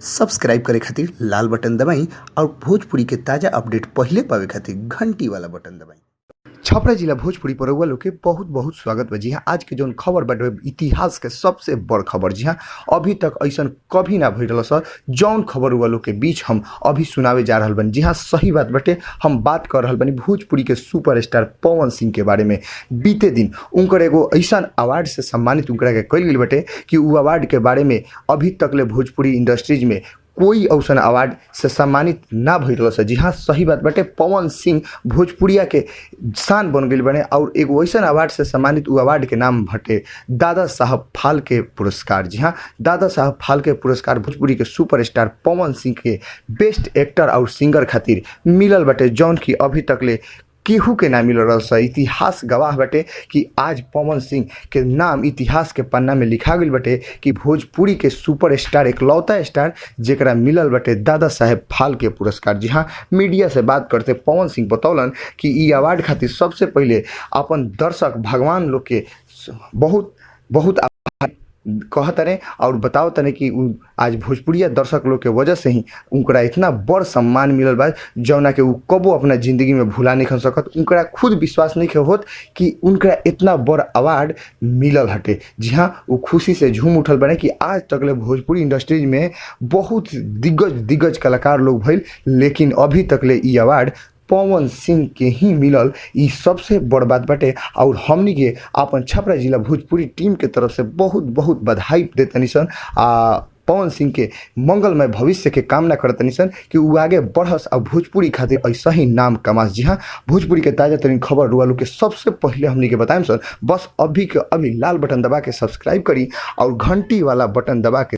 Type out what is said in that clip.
Subscribe करे खातिर लाल button दबाई और भोजपुरी के ताज़ा अपडेट पहिले पावे खातिर घंटी वाला बटन दबाई। छपरा जिला भोजपुरी पर रउआ लोग के बहुत बहुत स्वागत बा। जी हाँ, आज के जौन खबर बाटे इतिहास के सबसे बड़ खबर। जी हाँ, अभी तक ऐसन कभी ना भइल रहल सर जौन खबर रउआ लोग के बीच हम अभी सुनावे जा रहल बानी। जी हाँ, सही बात बाटे, हम बात कर रहल बानी भोजपुरी के सुपरस्टार पवन सिंह के बारे में। बीते दिन उनकर एगो ऐसन अवार्ड से सम्मानित उनकरा के कइल गेल बाटे कि उ अवार्ड के बारे में अभी तक ले भोजपुरी इंडस्ट्रीज में कोई औसन अवार्ड से सम्मानित ना भइल रहल। जी हाँ, सही बात बाटे, पवन सिंह भोजपुरिया के शान बन गइल बने और एगो ऐसन अवार्ड से सम्मानित, उ अवार्ड के नाम भटे दादा साहब फाल्के पुरस्कार। जी हाँ, दादा साहब फाल्के पुरस्कार भोजपुरी के सुपरस्टार पवन सिंह के बेस्ट एक्टर और सिंगर खातिर मिलल बाटे, जौन की अभी तक ले केहू के ना मिलल रहल। इतिहास गवाह बाटे कि आज पवन सिंह के नाम इतिहास के पन्ना में लिखा गइल बाटे कि भोजपुरी के सुपरस्टार एकलौता स्टार जेकरा मिलल बाटे दादा साहेब फाल्के पुरस्कार। जी हाँ, मीडिया से बात करते पवन सिंह बतौलन कि ई अवार्ड खातिर सबसे पहिले अपन दर्शक भगवान लोग के बहुत बहुत आभार कहतने और बताओ तने कि उ आज भोजपुरिया दर्शक लोग के वजह से ही उनकरा इतना बड़ सम्मान मिलल बा जौना के उ कबो अपना ज़िंदगी में भुला नहीं खन सकत। उनकरा खुद विश्वास नहीं होत कि उनकरा इतना बड़ अवार्ड मिलल हटे। जी हाँ, उ खुशी से झूम उठल बने कि आज तक ले भोजपुरी इंडस्ट्रीज में बहुत दिग्गज दिग्गज कलाकार लोग भइल, लेकिन अभी तक ले ई अवार्ड पवन सिंह के ही मिलल। ई सबसे बड़ बात बाटे और हमनी के अपन छपरा जिला भोजपुरी टीम के तरफ से बहुत बहुत बधाई देतनी सन आ पवन सिंह के मंगलमय भविष्य के कामना करतनी सन कि उ आगे बढ़स और भोजपुरी खातिर ऐसा ही नाम कमास। जी हाँ, भोजपुरी के ताज़ा तरीन खबर रुआ लोग के सबसे पहले हमनी के बताएम सन। बस अभी के अभी लाल बटन दबा के सब्सक्राइब करी और घंटी वाला बटन दबा के